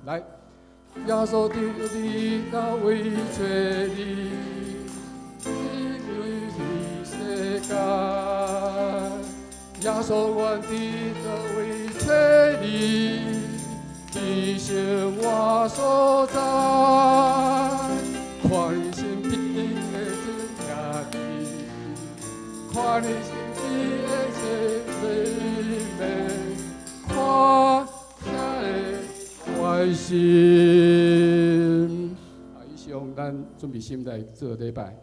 來，耶穌佇佇佗位揣你，你世界。耶穌阮佇佗位揣你，佇生活所在，看你身邊的真家己，看你身邊的這美美，看遐的關心。啊，以上咱準備心來做禮拜。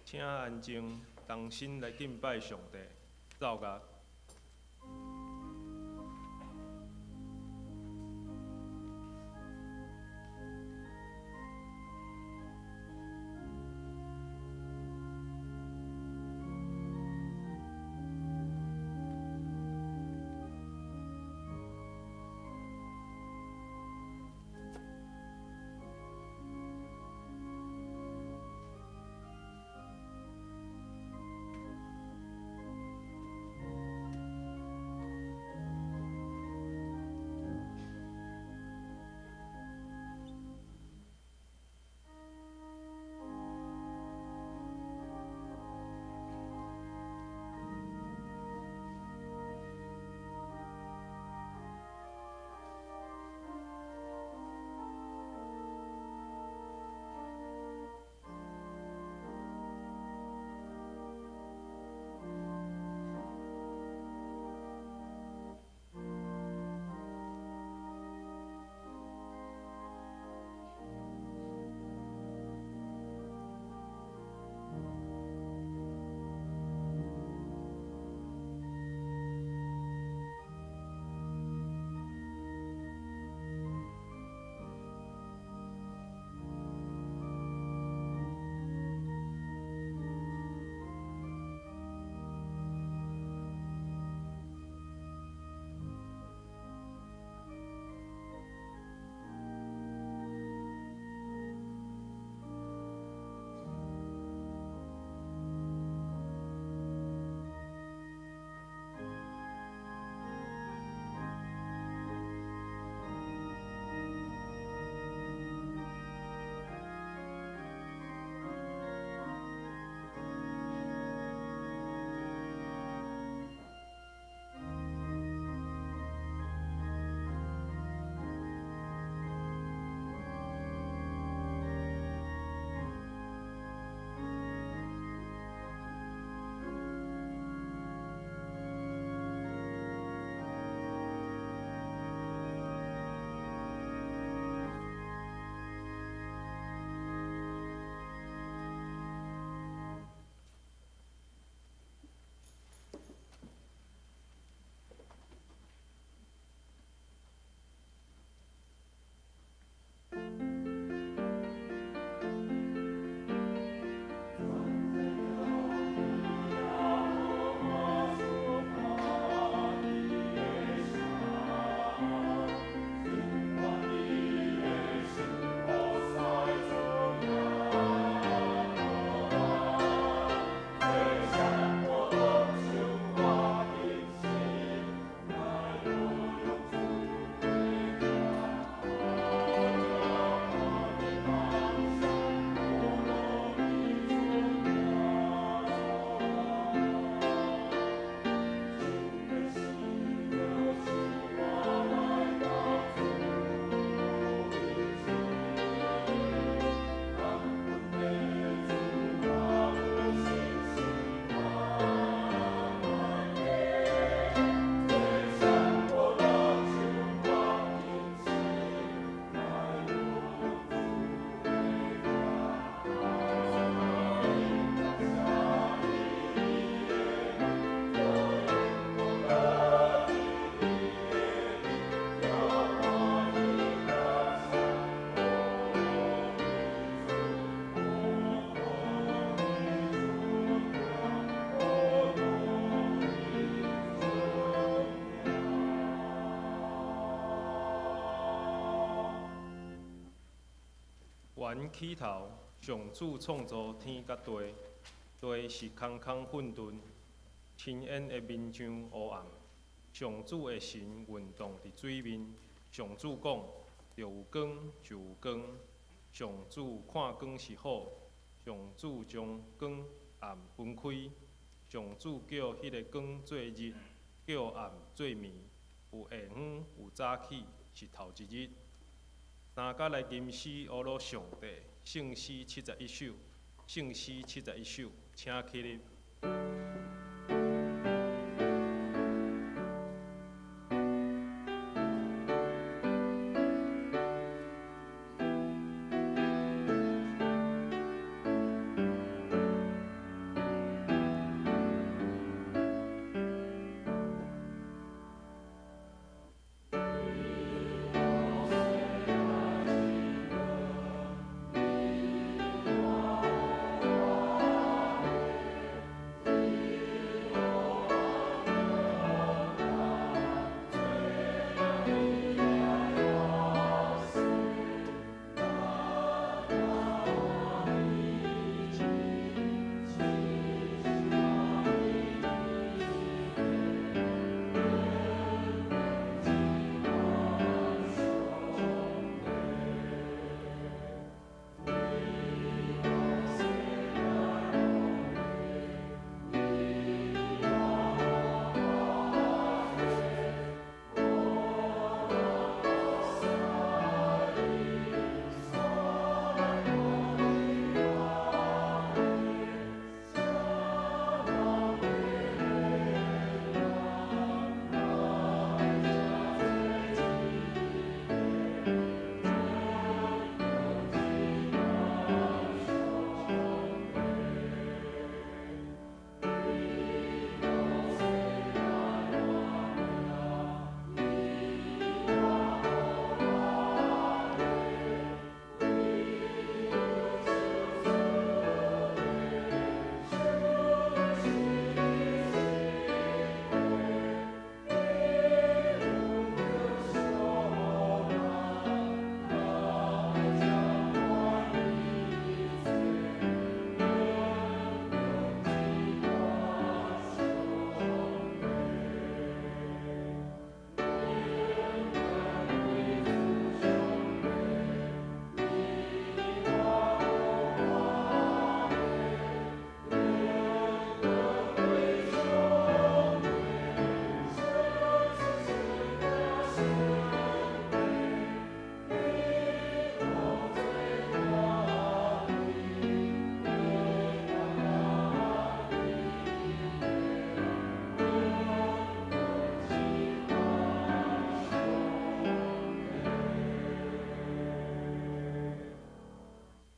請安靜，同心來敬拜上帝，奏樂。原起頭，上主創造天佮地，地是空空混沌，深淵的面上烏暗。上主的神運動佇水面，上主講：著有光，就有光。上主看光是好，上主將光暗分開。上主叫彼个光做日，叫暗做暝。有下昏，有早起，是頭一日。三甲來吟詩呵咾上帝，聖詩71首，聖詩71首，請起立。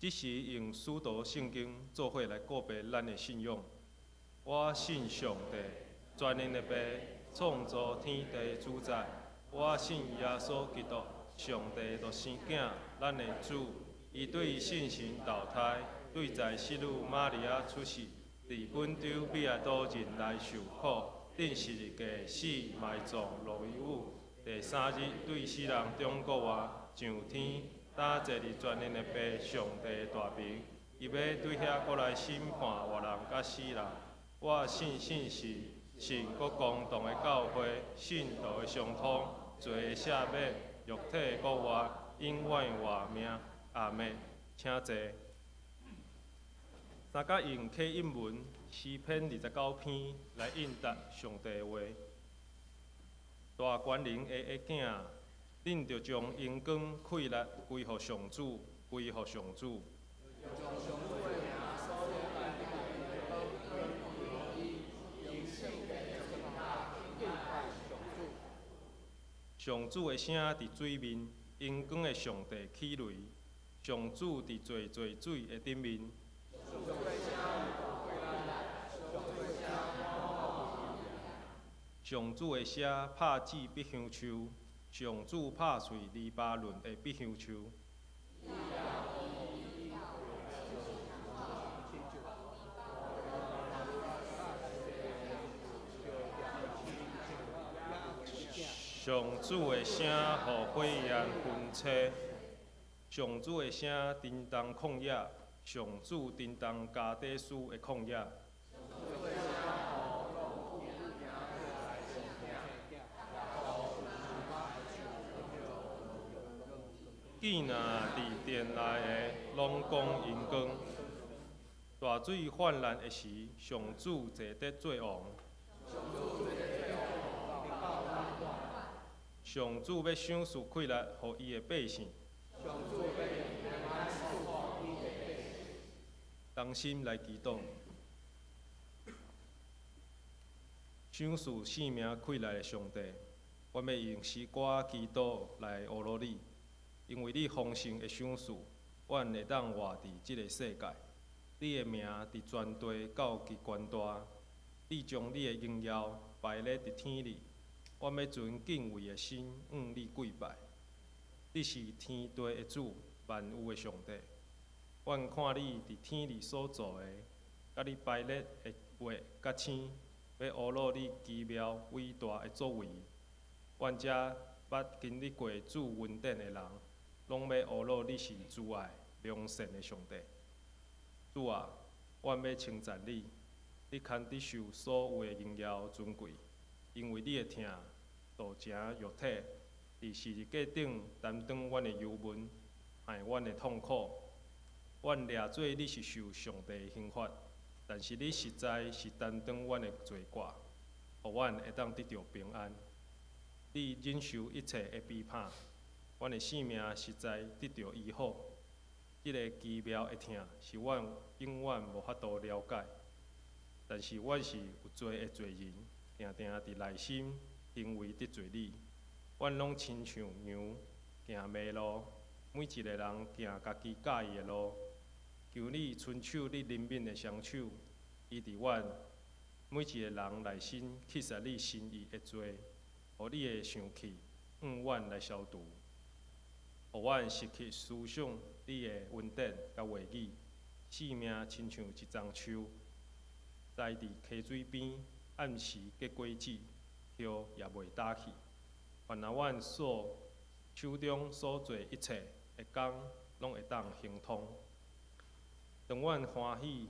這時用使徒聖經做伙來告白咱的信仰。我信上帝，全能的父，創造天地主宰。我信耶穌基督，上帝獨生囝，咱的主。伊對聖神投胎，對在聖女瑪利亞出世，佇本丟彼拉多忍來受苦，釘十字架死埋葬落於雨。第三日對死人中復活，上天。搭坐佇全能的父上帝大爿，伊欲對遐閣來審判活人佮死人。我信聖神，信閣公同的教會，信徒的相通，罪的赦免，肉體的復活，永遠的活命。阿們，請坐。三甲用啟應文詩篇29篇來應答上帝的話。大權能的的囝。恁著將榮光氣力歸予上主，歸予上主。上主的聲佇水面，榮光的上帝起雷。上主佇濟濟水的頂面。上主的聲拍子碧香樹。上主拍碎黎巴嫩的碧香樹。上主的聲予火焰焚炊，上上主的聲震動曠野，上主震動迦底斯的曠野。見若佇殿內的，攏講榮光。大水泛濫的時，上主坐得做王。上主欲賞賜氣力予伊的百姓。同心來祈禱。賞賜性命氣力的上帝，阮欲用詩歌祈禱來呵咾你，因為你豐盛的賞賜，阮會當活佇這个世界。你的名佇全地到極懸大，你將你的榮耀擺列佇天裡，阮欲存敬畏的心向你跪拜。你是天地的主，萬有的上帝。阮看你佇天裡所做的，佮你排列的月佮星，欲呵咾你奇妙偉大的作為。阮遮捌經歷過主恩典的人，攏欲呵咾你是慈愛良善的上帝。主啊，阮欲稱讚你，你堪得受所有的榮耀尊貴，因為你的疼道成肉體，佇十字架頂擔當阮的憂悶，害阮的痛苦。阮掠做你是受上帝的刑罰，但是你實在是擔當阮的罪過，予阮會當得著平安。你忍受一切的悲慘，阮的性命實在得著醫好。這个奇妙的疼是阮永遠無法度了解，但是阮是有罪的罪人，定定佇內心行為得罪你。阮攏親像羊行迷路，每一个人行家己佮意的路。求你伸手你憐憫的雙手，醫治阮每一个人內心棄殺你心意的罪，予你的生氣向阮來消除，予阮時刻思想你的恩典佮話語，性命親像一欉樹，栽佇溪水邊，按時結果子，葉也袂焦去。凡若阮所手中所做一切的工，攏會當亨通。當阮歡喜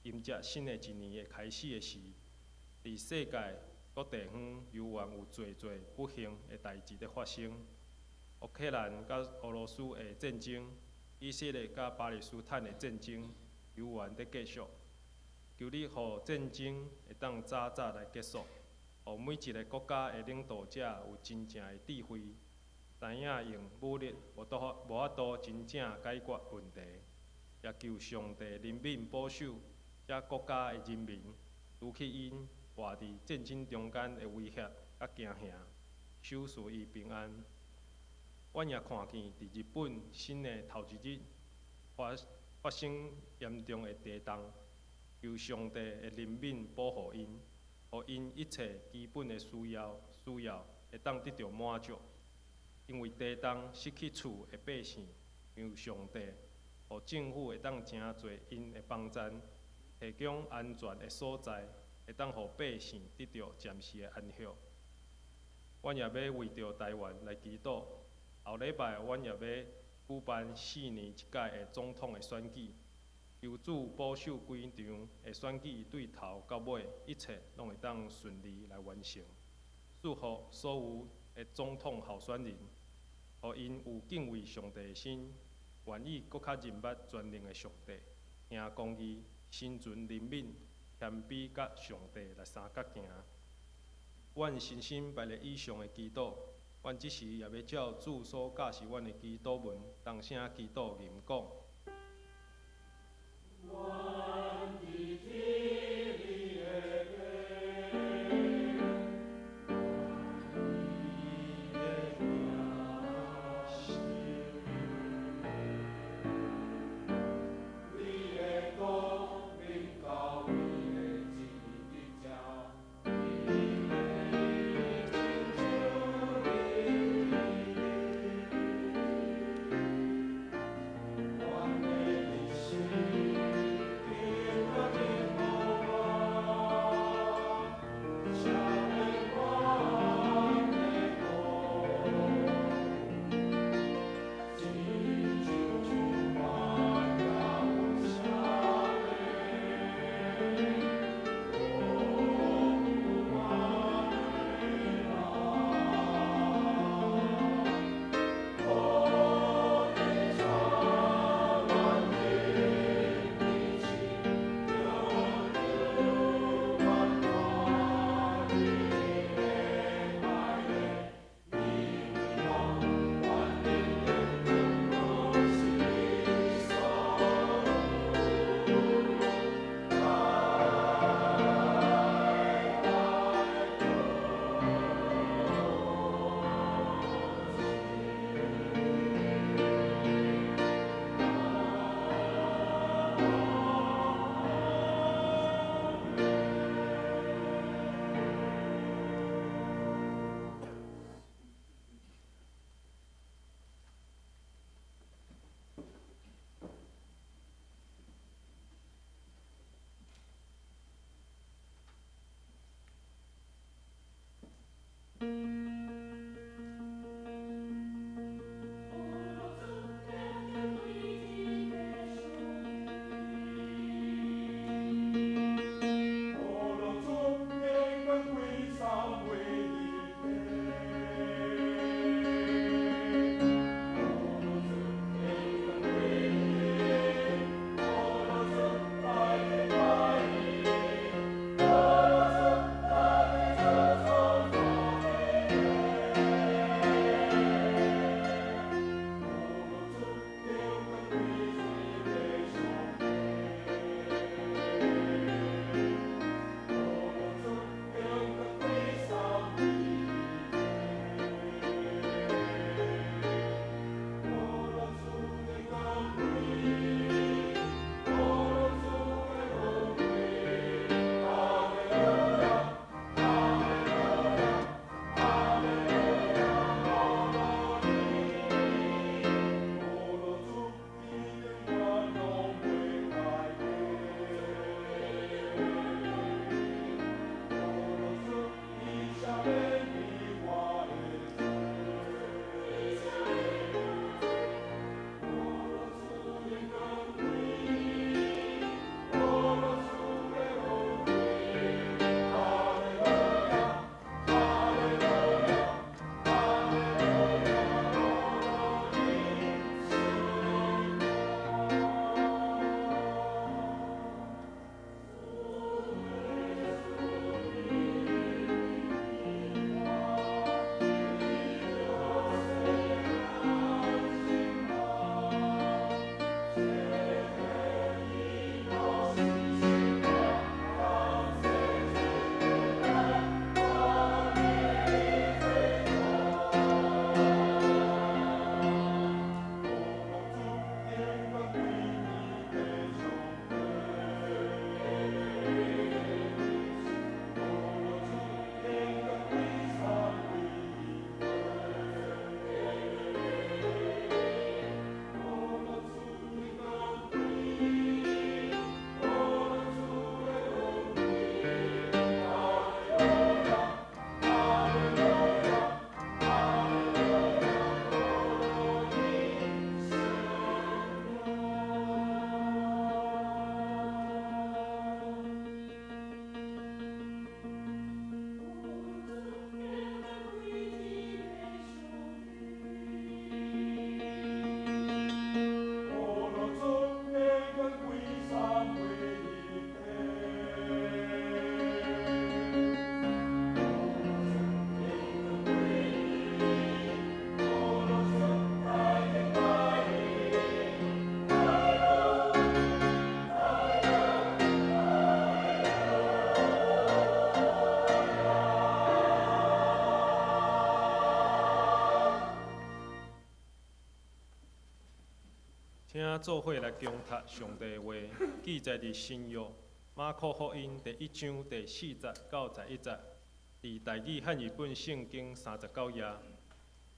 迎接新的一年的開始的時，佇世界各地方猶原有濟濟不幸的代誌佇發生。烏克蘭佮俄羅斯的戰爭，以色列佮巴勒斯坦的戰爭，猶原佇繼續。求你予戰爭會當早早來結束，予每一个國家的領導者有真正的智慧，知影用武力無法度真正解決問題。也求上帝憐憫保守這國家的人民，除去𪜶活佇戰爭中間的威脅佮驚嚇，賞賜伊平安。阮也看見佇日本新的頭一日發生嚴重的地動，求上帝的憐憫保護𪜶，予𪜶一切基本的需要會當得著滿足。因為地動失去厝的百姓，求上帝予政府會當誠濟𪜶的幫贊，提供安全的所在，會當予百姓得著暫時的安息。阮也欲為著台灣來祈禱。後禮拜阮也欲舉辦4年一屆的總統的選舉，求主保守規場的選舉對頭到尾一切攏會當順利來完成。祝福所有的總統候選人，予𪜶有敬畏上帝的心，願意閣較認捌全能的上帝，行公義、心存憐憫、謙卑，佮上帝來相佮行。阮深深拜咧以上的祈禱，阮這時也欲照主所教示阮的祈禱文，同聲祈禱吟講。阮佇天裡的父，願你的名聖，你的國臨到，你的旨意成，親像佇天頂。请做伙来恭读上帝的话，记载伫新约马可福音第一章第四节到十一节，伫台语汉语本圣经39页。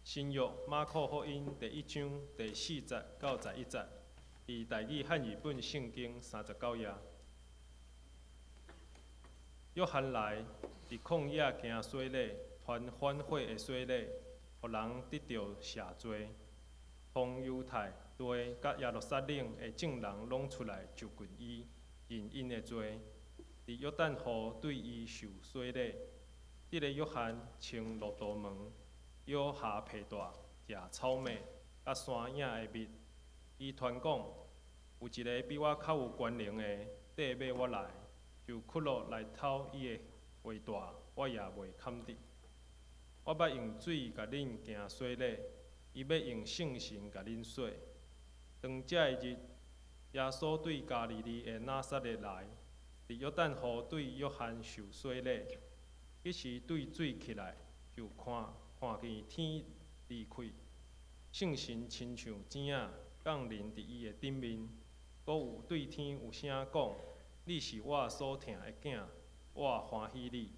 新约马可福音第一章第四节到十一节，伫台语汉语本圣经39页。约翰来，伫旷野行洗礼，传反悔的洗礼，予人得著赦罪。从犹太地佮耶路撒冷的众人拢出来就近伊，认𪜶的罪，伫约旦河对伊受洗礼。这个约翰穿骆驼毛，腰下皮带，食草麦佮山野的蜜。伊传讲，有一个比我较有权能的缀尾我来，就屈落来偷伊的鞋带，我也袂堪得。我捌用水共恁行洗礼，伊欲用圣神共恁洗。当这个日，耶稣对加利利的拿撒勒来，伫约旦河对约翰受洗礼。彼时对水起来，就看看见天离开，圣神亲像鸟仔降临伫伊的顶面。閣有對天有聲講：你是我所疼的囝，我歡喜你。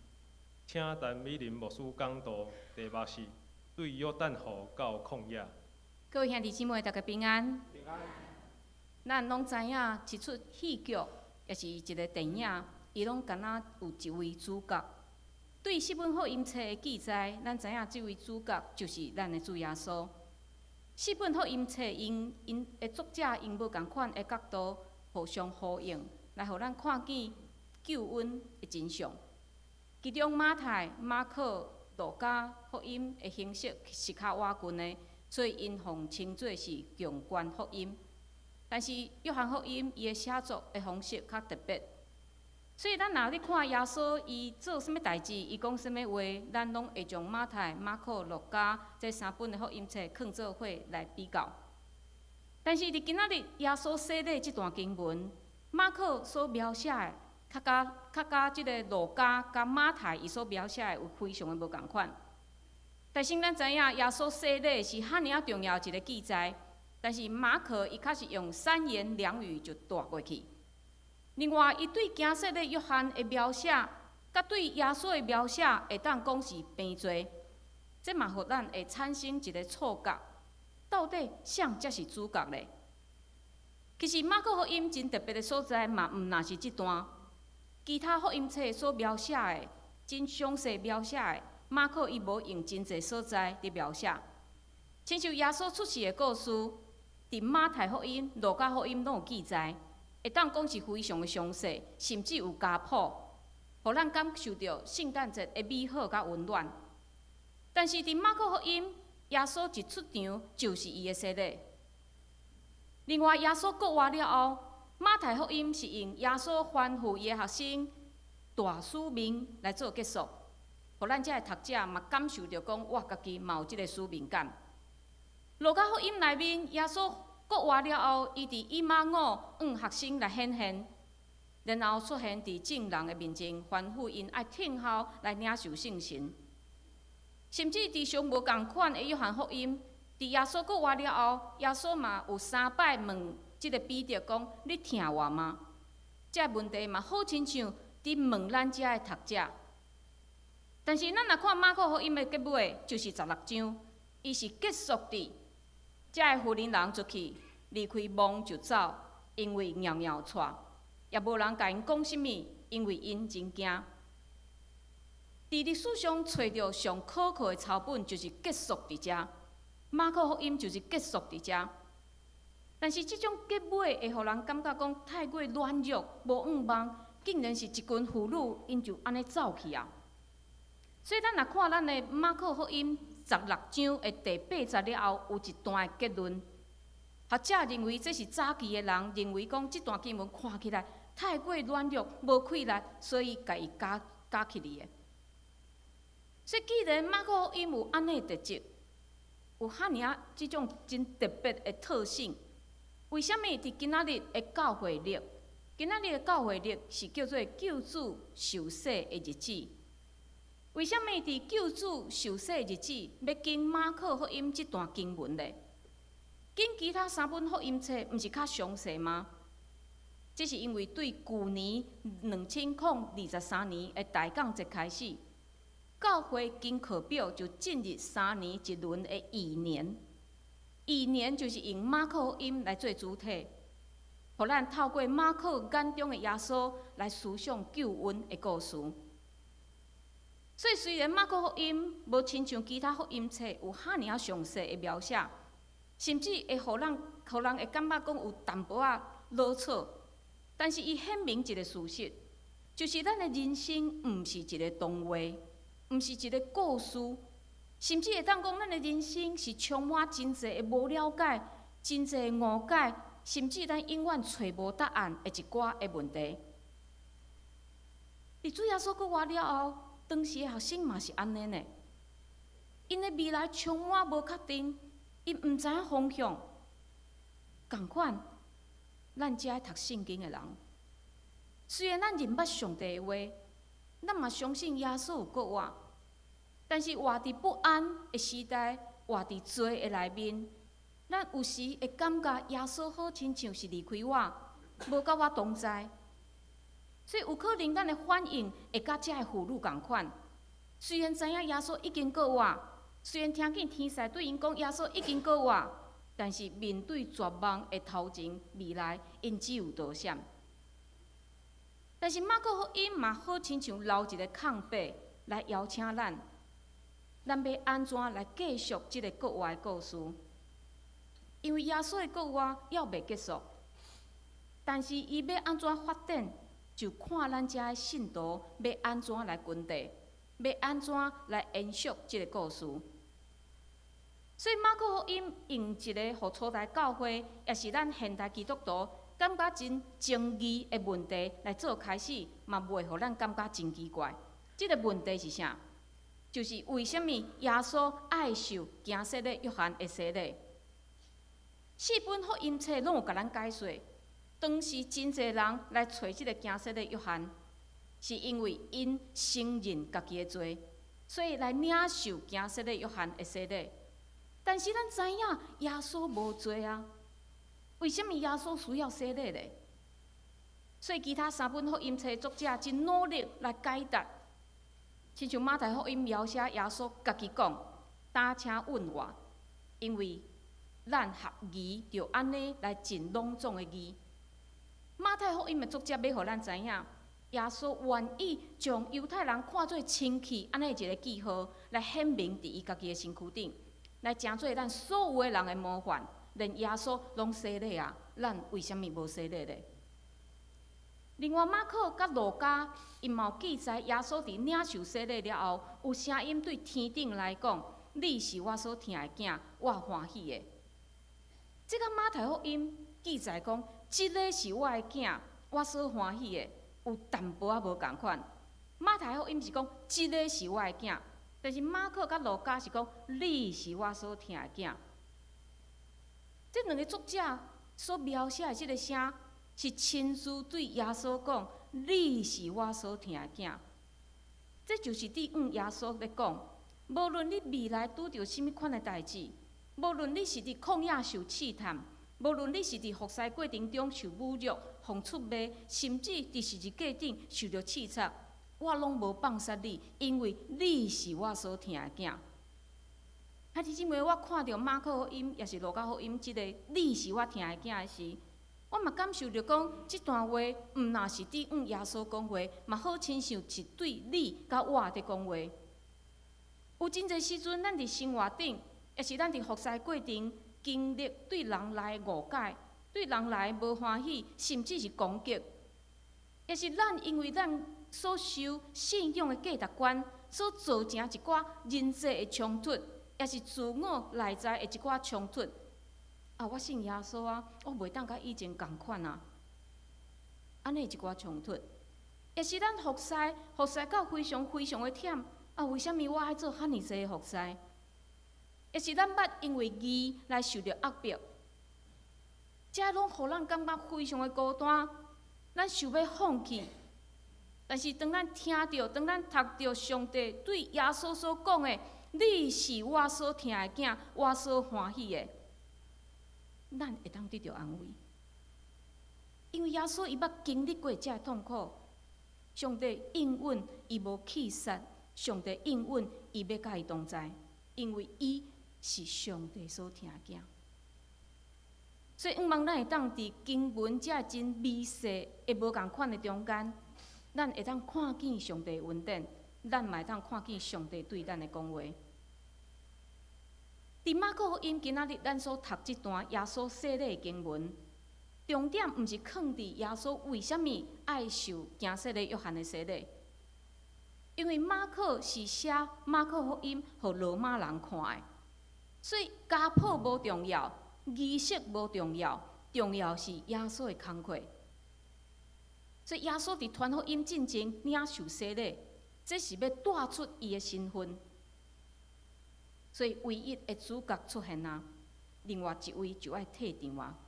請陳美玲牧師講道，題目是對約旦河到曠野。各位兄弟姊妹，大家平安。平安。咱攏知影，一齣戲劇，抑是一个電影，伊攏敢若有一位主角。對四本福音冊的記載，咱知影這位主角就是咱的主耶穌。四本福音冊𪜶𪜶的作者用無仝款的角度互相呼應，來予咱看見救恩的真相。其中馬太、馬可、路加福音的形式是較倚近的，所以𪜶予稱做是共觀福音。但是約翰福音伊的寫作的方式較特別，所以咱若咧看耶穌伊做啥物代誌，伊講啥物話，咱攏會將馬太、馬可、路加這三本的福音冊囥做伙來比較。但是佇今仔日耶穌洗禮這段經文，馬可所描寫的，較佮這个路加佮馬太伊所描寫的有非常的無仝款。但是咱知影耶穌洗禮是遐爾仔重要一个記載，但是馬可伊較是用三言兩語就帶過去。另外，伊對行洗禮約翰的描寫，佮對耶穌的描寫，會當講是平仄，這嘛予咱會產生一个錯覺，到底啥才是主角咧？其實馬可福音真特別的所在嘛，毋若是這段，其他福音冊所描寫的，真詳細描寫的，馬可伊無用真濟所在佇描寫。親像耶穌出世的故事，佇馬太福音、路加福音攏有記載，會當講是非常的詳細，甚至有家譜，予咱感受著聖誕節的美好佮溫暖。但是佇馬可福音，耶穌一出場就是伊的洗禮。另外，耶穌復活了後，馬太福音是用耶穌吩咐伊的學生大使命來做結束，予咱遮的讀者嘛感受著講，我家己嘛有這个使命感。路加福音內面，耶穌復活了後，伊佇以馬忤向學生來顯現，然後出現佇眾人的面前，吩咐𪜶愛聽候來領受聖神。甚至佇上無仝款的約翰福音，佇耶穌復活了後，耶穌嘛有三擺問這个彼得講：你疼我嗎？這个問題嘛好親像佇問咱遮的讀者。但是咱若看馬可福音的結尾，就是16章，伊是結束佇這个婦人人出去，離開墓就走，因為搖搖掣，也無人共𪜶講啥物，因為𪜶真驚。佇歷史上揣著上可靠的抄本，就是結束佇遮。馬可福音就是結束佇遮。但是這種結尾會予人感覺講太過軟弱、無向望，竟然是一群婦女，𪜶就按呢走去啊。所以咱若看咱的馬可福音十六章的第八節了後，有一段的結論。學者認為這是早期的人認為講這段經文看起來太過軟弱、無氣力，所以共伊加加起來的。所以既然馬可福音有按呢特質，有遐爾仔這種真特別的特性，為啥物佇今仔日的教會曆？今仔日的教會曆是叫做救主受洗的日子。為啥物佇救主受洗的日子欲揀馬可福音這段經文咧？揀其他三本福音冊，毋是較詳細嗎？這是因為對舊年2023年的大降節開始，教會經課表就進入三年一輪的預年。預年就是用馬可福音來做主體，予咱透過馬可眼中的耶穌來思想救恩的故事。所以雖然馬可福音無親像其他福音冊有遐爾仔詳細的描寫，甚至會予人會感覺講有淡薄仔囉嗦，但是伊顯明一个事實，就是咱的人生毋是一个童話，毋是一个故事，甚至會當講咱的人生是充滿真濟的無了解、真濟的誤解，甚至咱永遠揣無答案的一寡的問題。佇主耶穌復活了後，當時的學生嘛是按呢呢，𪜶的未來充滿無確定，𪜶毋知影方向。仝款，咱遮愛讀聖經的人，雖然咱認捌上帝的話，咱嘛相信耶穌有復活，但是活佇不安的時代，活佇罪的內面，咱有時會感覺耶穌好親像是離開我，無佮我同在。所以有可能咱的反應會佮遮个婦女仝款。雖然知影耶穌已經復活，雖然聽見天使對𪜶講耶穌已經復活，但是面對絕望的頭前未來，𪜶只有躲閃。但是馬可福音嘛好親像留一個空白來邀請咱，咱欲按怎來繼續這个復活的故事？因為耶穌的復活猶未結束，但是伊欲按怎發展，就看咱遮的信徒欲按怎來跟綴，欲按怎來延續這个故事。所以馬可福音用一个予初代教會，也是咱現代基督徒感覺真爭議的問題來做開始，嘛袂予咱感覺真奇怪。這个問題是啥？就是為啥物耶穌愛受驚洗禮約翰的洗禮？四本福音冊攏有共咱解說，當時真濟人來揣這个驚洗禮約翰，是因為𪜶承認家己的罪，所以來領受驚洗禮約翰的洗禮。但是咱知影耶穌無罪啊，為啥物耶穌需要洗禮咧？所以其他三本福音冊作者真努力來解答，親像馬太福音描寫耶穌家己講：擔請問我，因為咱合宜著按呢來盡攏總的義。馬太福音的作者欲予咱知影，耶穌願意將猶太人看做親戚按呢一个記號，來顯明佇伊家己的身軀頂，來成做咱所有的人的模範。連耶穌攏洗禮啊，咱為啥物無洗禮咧？另外，馬可佮路加𪜶嘛有記載，耶穌佇領受洗禮了後，有聲音對天頂來講：你是我所疼的囝，我歡喜的。這佮馬太福音記載講，這个是我的囝，我所歡喜的，有淡薄仔無仝款。馬太福音是講，這个是我的囝，但是馬可佮路加是講，你是我所疼的囝。這兩个作者所描寫的這个聲，是親自對耶穌講：你是我所疼的囝。這就是對向耶穌咧講，無論你未來拄著啥物款的代誌，無論你是佇曠野受試探，無論你是佇服侍過程中受侮辱、予出賣，甚至佇十字架頂受著刺插，我攏無放殺你，因為你是我所疼的囝。兄弟姊妹，我看著馬可福音，抑是路加福音，這个你是我疼的囝的時，我嘛感受著講，這段話毋若是對向耶穌講話，嘛好親像是對你佮我佇講話。有真濟時陣，咱佇生活頂，抑是咱佇服侍過程，經歷對人來誤解，對人來無歡喜，甚至是攻擊，抑是咱因為咱所受信仰的價值觀，所造成一寡人際的衝突，抑是自我內在的一寡衝突。啊，我信耶穌啊，我袂當佮以前仝款啊，按呢一寡衝突，抑是咱服侍服侍到非常非常的忝，啊，為啥物我愛做遐爾濟服侍？抑是咱捌因為義來受著壓迫，這攏予咱感覺非常的孤單，咱想欲放棄。但是當咱聽著，當咱讀著上帝對耶穌所講的，你是我所疼的囝，我所歡喜的，咱會當得著安慰。因為耶穌伊捌經歷過這个痛苦，上帝應允伊無棄殺，上帝應允伊欲佮伊同在，因為伊是上帝所疼的囝。所以，向望咱會當佇經文這真微細的無仝款的中間，咱會當看見上帝恩典，咱嘛會當看見上帝對咱的講話。佇馬可福音今仔日咱所讀這段耶穌洗禮的經文，重點毋是囥佇耶穌為啥物愛受驚洗禮約翰的洗禮，因為馬可是寫馬可福音予羅馬人看的，所以家譜無重要，儀式無重要，重要是耶穌的工課。所以耶穌佇傳福音進前領受洗禮，這是欲帶出伊的身份。所以唯一的主角出現啊，另外一位就愛退場啊。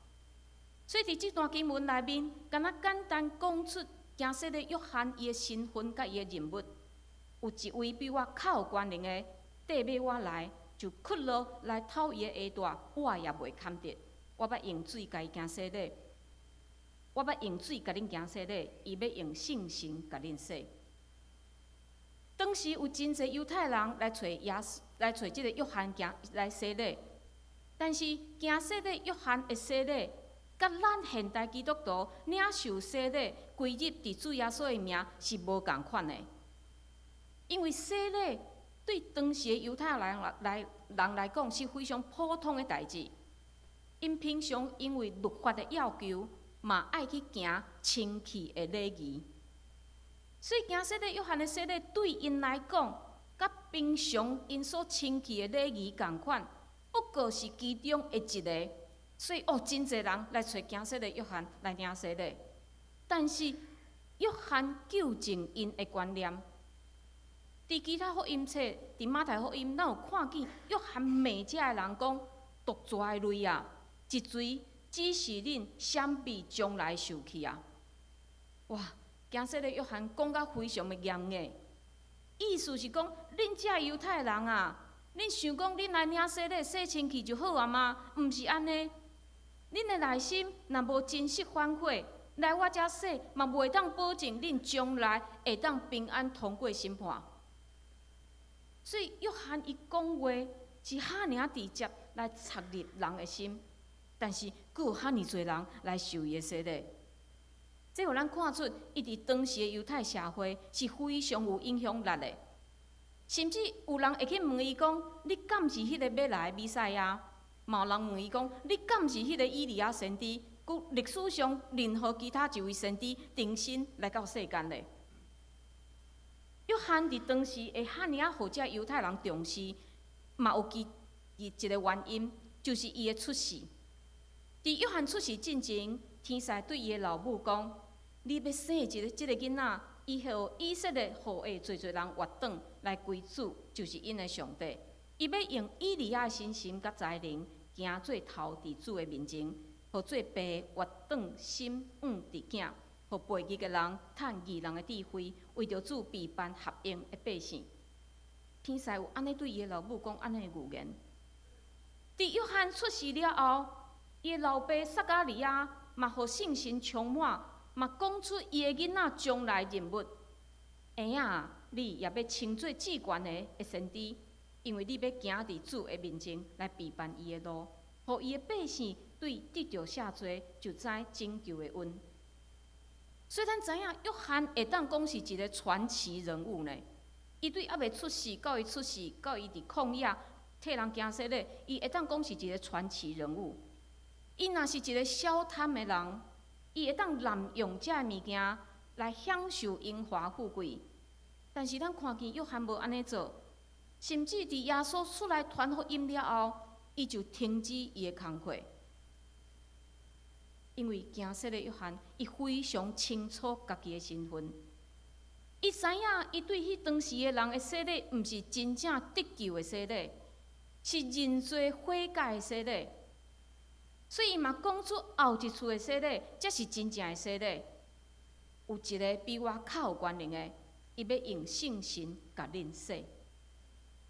所以佇這段經文內面，敢若簡單講出驚洗禮約翰伊的身份佮伊的任務。有一位比我較有權能的，綴尾我來，就屈落來脫伊的鞋帶，我也袂堪得。我捌用水共伊行洗禮。我欲用水共恁行洗禮，伊欲用聖神共恁洗。當時有真濟猶太人來揣耶穌，來揣這个約翰行來洗禮，但是行洗禮約翰的洗禮，佮咱現代基督徒領受洗禮歸入佇主耶穌的名是無仝款的，因為洗禮對當時的猶太人來講是非常普通的代誌，𪜶平常因為律法的要求，嘛愛去行清氣的禮儀。所以行洗禮約翰的洗禮對𪜶來講，佮平常𪜶所清氣的禮儀仝款，不過是其中的一个。所以哦，真濟人來揣行洗禮約翰來領洗禮，但是約翰糾正𪜶的觀念。佇其他福音冊，佇馬太福音，咱有看見約翰罵遮的人講：毒蛇的類啊，一錘只是恁閃避將來受氣啊！哇！行洗禮約翰講甲非常的嚴硬，意思是講，恁遮猶太人啊，恁想講恁來領洗禮洗清氣就好啊嗎？毋是按呢，恁的內心若無真實反悔，來我遮洗嘛袂當保證恁將來會當平安通過審判。所以約翰伊講話是遐爾直接來插入人的心，但是閣有遐爾濟人來受伊的洗禮。這予咱看出，伊佇當時的猶太社會是非常有影響力的。甚至有人會去問伊講：你敢是彼個欲來的彌賽亞？嘛有人問伊講：你敢是彼個以利亞先知？閣歷史上任何其他一位先知重新來到世間的。約翰佇當時會遐爾仔予遮猶太人重視，嘛有其一個原因，就是伊的出世。佇約翰出世進前，天使對伊的老母講：你欲生一个這个囡仔，伊會予以色列後裔濟濟人回轉來歸主，就是𪜶的上帝。伊欲用以利亞的信心佮才能，行做頭佇主的面前，予做爸回轉心往佇囝，予背義的人趁義人的智慧，為著主備辦合用的百姓。天使有按呢對伊的老母講按呢的預言。佇約翰出世了後，伊的老爸撒迦利亞嘛，予聖神充滿，嘛講出伊的囡仔將來任務。嬰仔，你也欲稱做至懸的先知，因為你欲行佇主的面前來備辦伊的路，予伊的百姓對得著赦罪，就知拯救的恩。所以咱知影，約翰會當講是一个傳奇人物呢。伊對猶未出世，到伊出世，到伊佇曠野替人行洗禮，伊會當講是一个傳奇人物。伊若是一个小貪的人，伊會當濫用這个物件來享受榮華富貴。但是咱看見約翰無按呢做，甚至佇耶穌出來傳福音了後，伊就停止伊的工課。因為行洗禮約翰，伊非常清楚家己的身份。伊知影，伊對彼當時的人的洗禮，毋是真正得救的洗禮，是認罪悔改的洗禮。所以伊嘛講出後一次的洗禮，才是真正的洗禮。有一个比我較有權能的，伊欲用聖神共恁洗。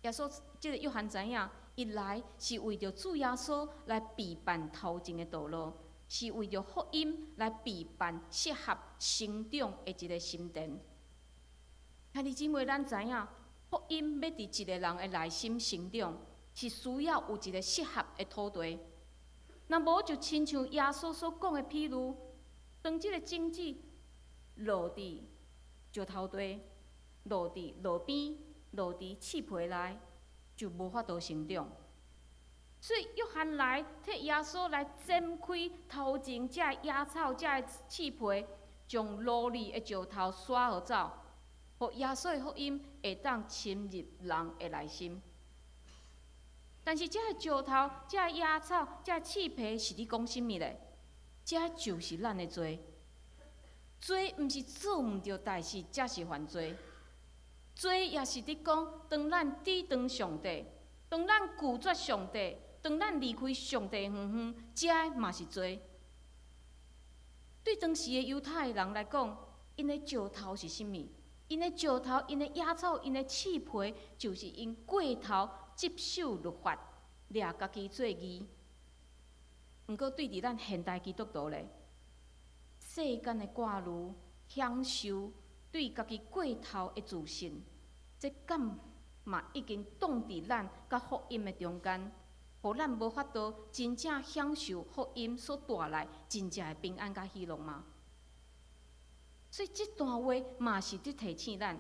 耶穌這个約翰知影，伊來是為著主耶穌來備辦頭前的道路，是為著福音來備辦適合成長的一个心田。兄弟姊妹，咱知影，福音欲佇一个人的內心成長，是需要有一个適合的土地。若無就親像耶穌所講的譬喻，當這个種子落佇石頭地，落佇路邊，落佇刺皮內，就無法度成長。所以約翰來替耶穌來剪開頭前這个野草、這个刺皮，將蘆裡的石頭徙予走，予耶穌的福音會當深入人的內心。但是這个石頭、這个野草、這个刺皮是佇講啥物咧？這就是咱的罪。罪毋是做毋著代誌，才是犯罪。罪也是佇講，當咱抵擋上帝，當咱拒絕上帝，當咱離開上帝遠遠，這嘛是罪。對當時的猶太人來講，𪜶的石頭是啥物？𪜶的石頭、𪜶的野草、𪜶的刺皮，就是𪜶過頭執守律法，掠家己做義。毋過對佇咱現代基督徒咧，洗世間的掛慮、享受、對家己過頭的自信，這敢嘛已經擋佇咱佮福音的中間，予咱無法度真正享受福音所帶來真正的平安佮喜樂嗎？所以這段話嘛是佇提醒咱，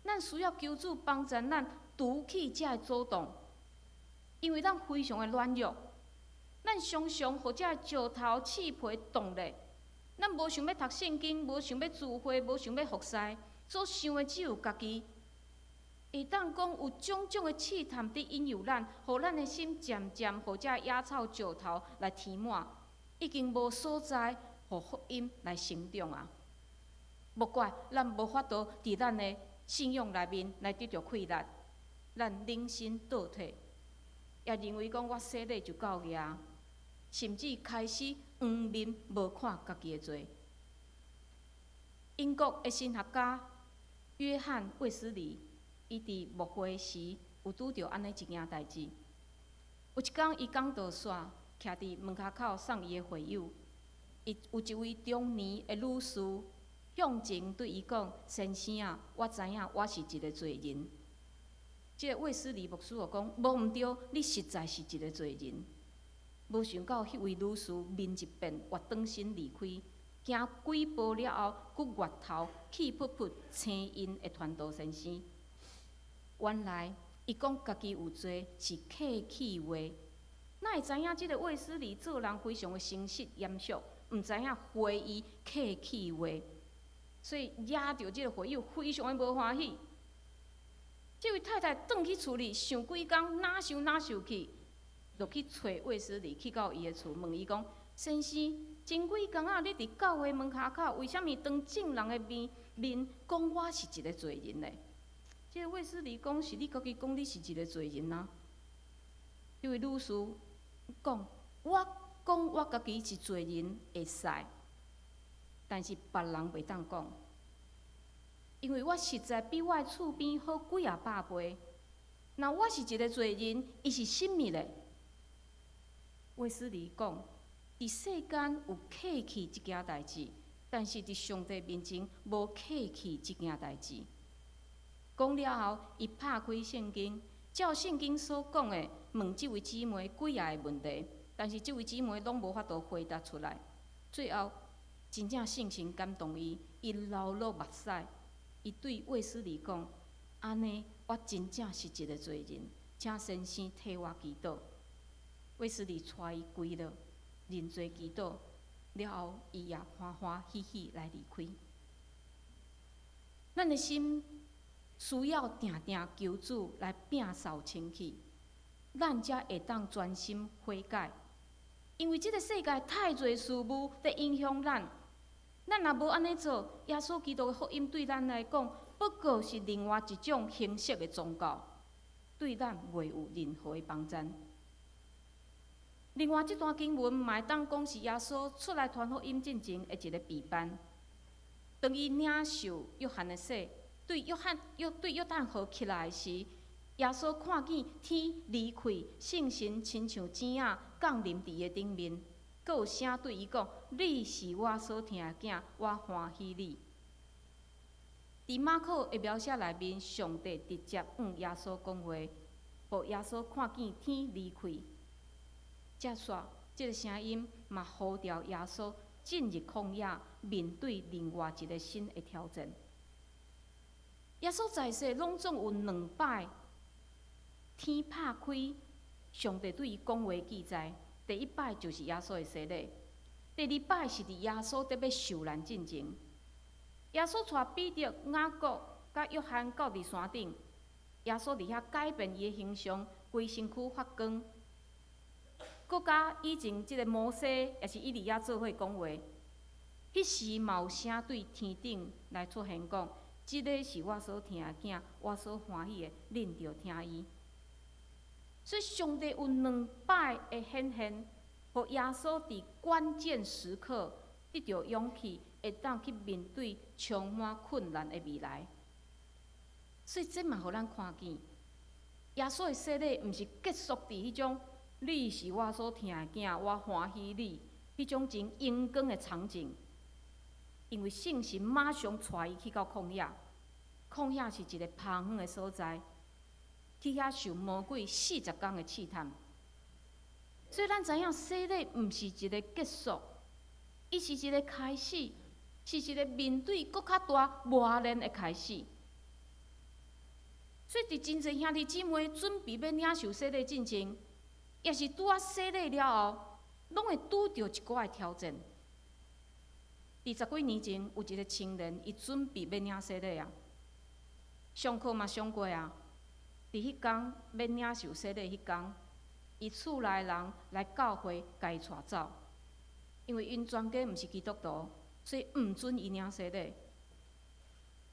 咱需要求主幫助咱除去這个阻擋，因為咱非常的軟弱，咱常常予這个石頭刺皮擋咧，咱無想欲讀聖經，無想欲聚會，無想欲服侍，所想的只有家己。會當講有種種的試探佇引誘咱，予咱的心漸漸予這野草石頭來填滿，已經無所在予福音來成長啊！莫怪咱無法度佇咱的信仰內面來得著氣力，咱忍心倒退，也認為講我洗禮就夠額，甚至開始黃面無看家己的罪。英國的神學家約翰衛斯理，伊佇牧會時有拄著按呢一件代誌。有一工，伊講道煞，徛佇門跤口送伊的會友，伊有一位中年的女士向前對伊講：“先生啊，我知影我是一个罪人。”這个衛斯理牧師就講：“無毋對，你實在是一个罪人。”無想到彼位女士面一變，越轉身離開，行幾步了後，閣越頭氣噗噗青音的傳道先生。原來伊講家己有罪是客氣話，哪會知影這个衛斯理做人非常的誠實嚴肅，毋知影回伊客氣話，所以惹著這個會友非常的無歡喜。這位太太轉去厝裡想幾工，哪想哪受氣，就去揣衛斯理，去到伊的厝問伊講：“先生，前幾工仔，你佇教會門跤口，為啥物當眾人的面面講我是一个罪人呢？”這個衛斯理講：“是你家己講你是一个罪人啊。”這位女士講：“我講我家己是罪人會使，但是別人袂當講，因為我實在比我的厝邊好幾仔百倍。若我是一个罪人，伊是啥物咧？”衛斯理講：“佇世間有客氣這件代誌，但是佇上帝面前無客氣這件代誌。”講了後，伊拍開聖經，照聖經所講的，問這位姊妹幾仔个問題，但是這位姊妹攏無法度回答出來。最後，真正聖神感動伊，伊流落目屎，伊對衛斯理講：“按呢，我真正是一个罪人，請先生替我祈禱。”衛斯理帶伊跪落，認罪祈禱了後，伊也歡歡喜喜來離開。咱的心需要定定求主來摒掃清氣，咱才會當專心悔改。因為這个世界太濟事物佇影響咱，咱若無按呢做，耶穌基督的福音對咱來講，不過是另外一種形式的宗教，對咱袂有任何的幫助。另外，這段經文嘛會當講是耶穌出來傳福音進前的一个備辦。當伊領受約翰的洗，對約翰約對約旦河起來時，耶穌看見天離開，聖神親像雞仔降臨佇伊的頂面，閣有聲對伊講：“你是我所疼的囝，我歡喜你。”佇馬可的描寫內面，上帝直接向耶穌講話，予耶穌看見天離開。接煞，這个聲音嘛呼召耶穌進入曠野，面對另外一个新的挑戰。耶穌在世攏總有兩擺天拍開，上帝對伊講話記載。第一擺就是耶穌的洗禮，第二擺是佇耶穌欲受難進前。耶穌帶彼得、雅各、佮約翰到佇山頂，耶穌佇遐改變伊的形象，規身軀發光。閣佮以前這个摩西，抑是以利亞做伙講話，彼時嘛有聲對天頂來出現講：“這个是我所疼的囝，我所歡喜的，恁著聽伊。”所以上帝有兩擺的顯現，予耶穌佇關鍵時刻得著勇氣，會當去面對充滿困難的未來。所以這嘛予咱看見，耶穌的洗禮毋是結束佇彼種“你是我所疼的囝，我歡喜你”彼種真榮光的場景。因為聖神馬上帶伊去到曠野。曠野是一個荒遠的所在，去遐受魔鬼四十工的試探。所以咱知影洗禮毋是一個結束，伊是一個開始，是一個面對閣較大磨練的開始。所以，佇真濟兄弟姊妹準備欲領受洗禮進前，抑是拄仔洗禮了後，攏會拄著一寡的挑戰。佇十幾年前，有一個青年，伊準備欲領洗禮啊，上課嘛上過啊。佇彼工欲領受洗禮彼工，伊厝內人來教會共伊帶走，因為𪜶全家毋是基督徒，所以毋准伊領洗禮。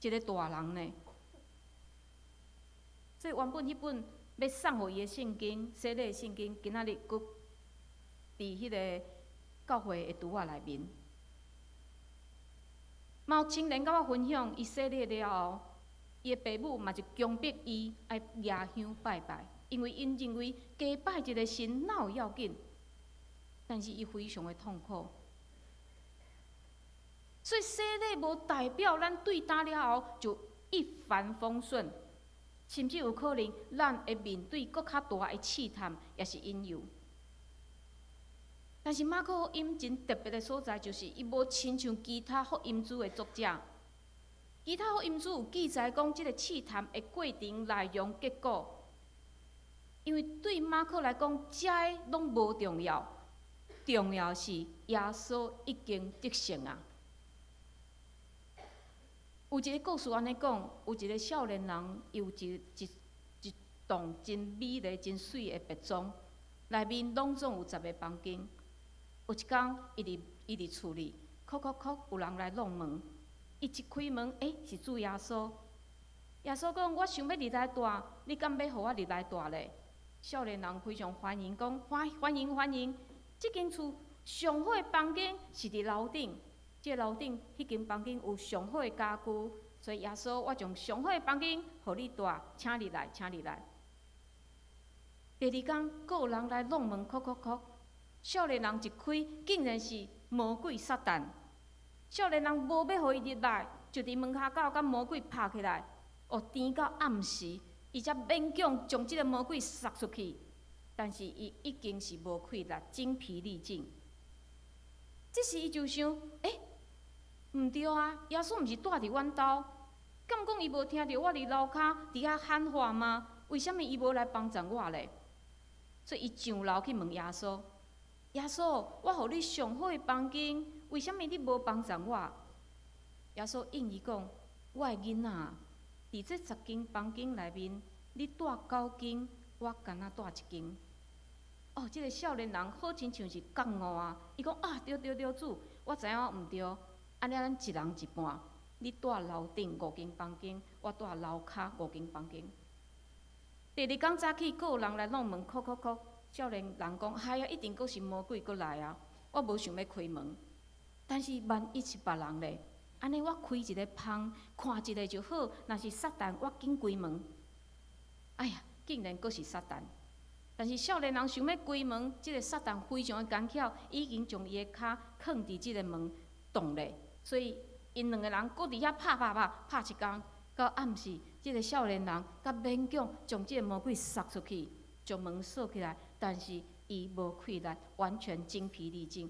一個大人呢。所以原本彼本欲送予伊的聖經，洗禮的聖經，今仔日閣佇彼个教會的櫥仔內面。嘛有青年佮我分享，伊洗禮了後，伊的爸母嘛就強迫伊愛舉香拜拜，因為𪜶認為加拜一个神哪有要緊，但是伊非常的痛苦。所以洗禮無代表咱對今了後就一帆風順。甚至有可能，咱會面對閣較大的試探，抑是引誘。但是馬可福音真特別的所在，就是伊無親像其他福音書的作者，其他福音書有記載講這个試探的過程、內容、結果。因為對馬可來講，這个攏無重要，重要是耶穌已經得勝啊！有一个故事按呢講，有一个少年人，伊有一棟真美麗、真媠的別莊，內面攏總有十个房間。有一工，伊佇厝裡，叩叩叩，有人來挵門。伊一開門，欸，是主耶穌。耶穌講：我想欲入來蹛，你敢欲予我入來蹛咧？少年人非常歡迎，講歡歡迎歡迎。這間厝上好的房間是佇樓頂。這個樓頂彼間房間有上好的家具，所以耶穌，我將上好的房間予你蹛，請你來，請你來。第二工，閣有人來挵門，叩叩叩。少年人一開，竟然是魔鬼撒旦。少年人無欲予伊入來，就佇門跤口共魔鬼拍起來。哦，甜到暗時，伊才勉強將這个魔鬼殺出去。但是伊已經是無氣力，精疲力盡。這時伊就想，欸，毋對啊！耶穌毋是蹛佇阮兜，敢講伊無聽著我佇樓跤佇遐喊話嗎？為啥物伊無來幫贊我咧？所以伊上樓去問耶穌：耶穌，我予你上好的房間，為啥物你無幫贊我？耶穌應伊講：我的囡仔，佇這十間房間內面，你蹛九間，我干焦蹛一間。哦，這个少年人好親像是覺悟啊！伊講啊，對對對，主，我知影我毋對。按呢，咱一人一半，你蹛樓頂五間房間，我蹛樓跤五間房間。第二工早起，閣有人來挵門，叩叩叩。少年人講：哎呀，一定閣是魔鬼閣來啊！我無想欲開門，但是萬一是別人咧，按呢我開一个縫，看一下就好。若是撒旦，我緊關門。哎呀，竟然閣是撒旦！但是少年人想欲關門，這个撒旦非常的奸巧，已經將伊的跤囥佇這个門洞咧。所以，𪜶兩个人閣佇遐拍拍拍拍一工，到暗時，這个少年人才勉強將這个魔鬼殺出去，將門鎖起來。但是伊無氣力，完全精疲力盡。